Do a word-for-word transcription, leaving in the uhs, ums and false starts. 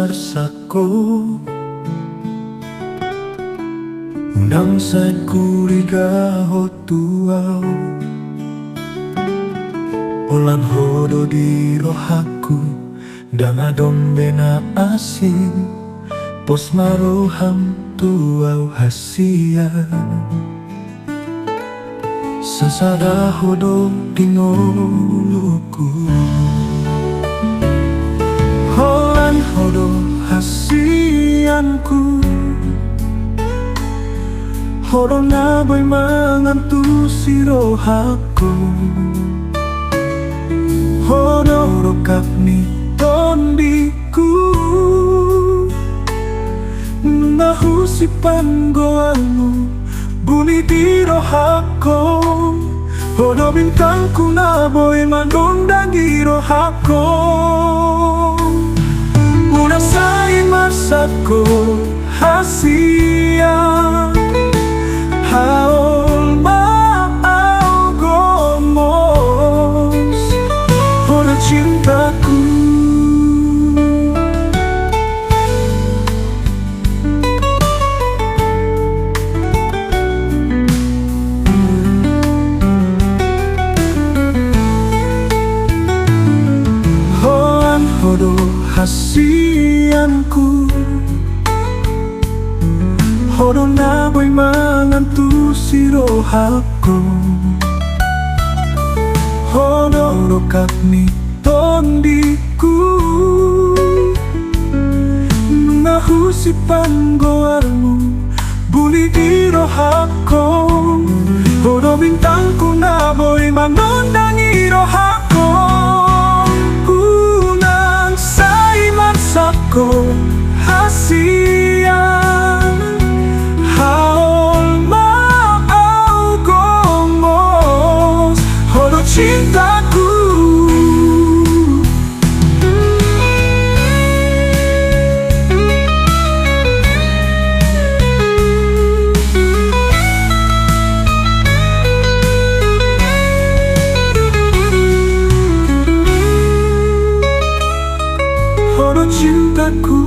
Arsakku, unang sai kuriga ho tu ahu. Holan ho do di rohangku, ndang adong be na asing. Pos ma roham tu ahu hasian. Sasada ho do di ngolungku. Holan ho do hasianku. Ho do na boi mangantusi rohangku. Ho do rongkap ni tondi ku. Nunga husip panggoarmu, buni di rohangku. Ho do bintangku na boi manondangi rohangku. Unang sai marsak ho hasian. Haol ma ahu gomos, ho do cintaku. Holan ho do hasianku. Ho do na boi mangantusi rohangku. Ho do rongkap ni tondi ku. Nunga husip panggoarmu, buni di rohangku. Ho do bintangku na boi manondangi rohangku. Unang sai marsak ho hasian. Haol ma ahu gomos, ho do cintaku. Ho do cintaku.